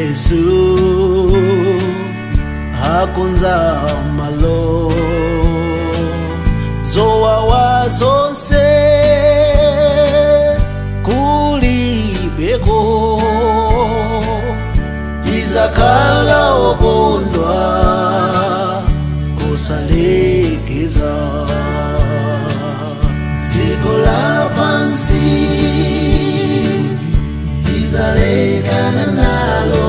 Yesu akonza malo zowawa zonse kulibeko tizakhala okondwa kusalekeza dziko lapansi tizalekana nalo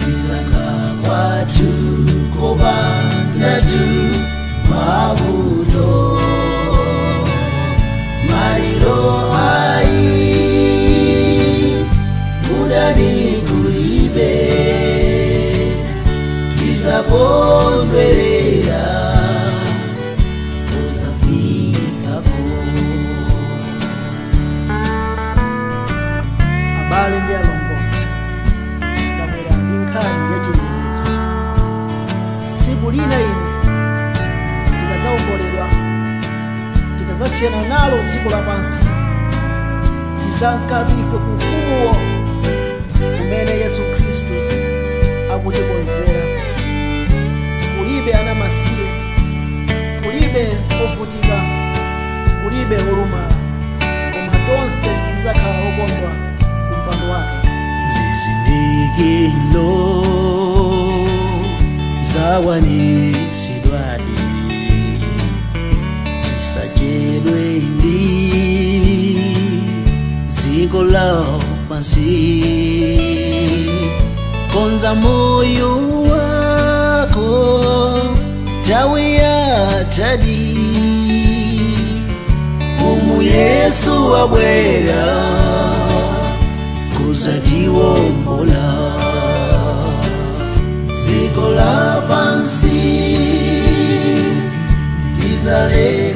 tizakakwathu kobandatu mavuto maliro ai udani kulibe tizakondwerera kuzafikako. Abale ndi alongo, ndabwera ndi nkhani yachiyembekezo. Tsiku lina ino tikadzawomboledwa, tikadzasiyana nalo dziko lapansi, tisankatu ife ku ufumuwo kumene Yesu Khristu akutikonzera. Kulibe anamasiye, kulibe ovutika, kulibe olumala, koma tonse tizakhala okondwa ku mpando wake. Zizindikiro zakwanisidwadi tisachedwe ndi dziko lapansi konza moyo wako tawi yatadi Mfumu Yesu wabwera kuzatiwombola dziko lapansi tizale.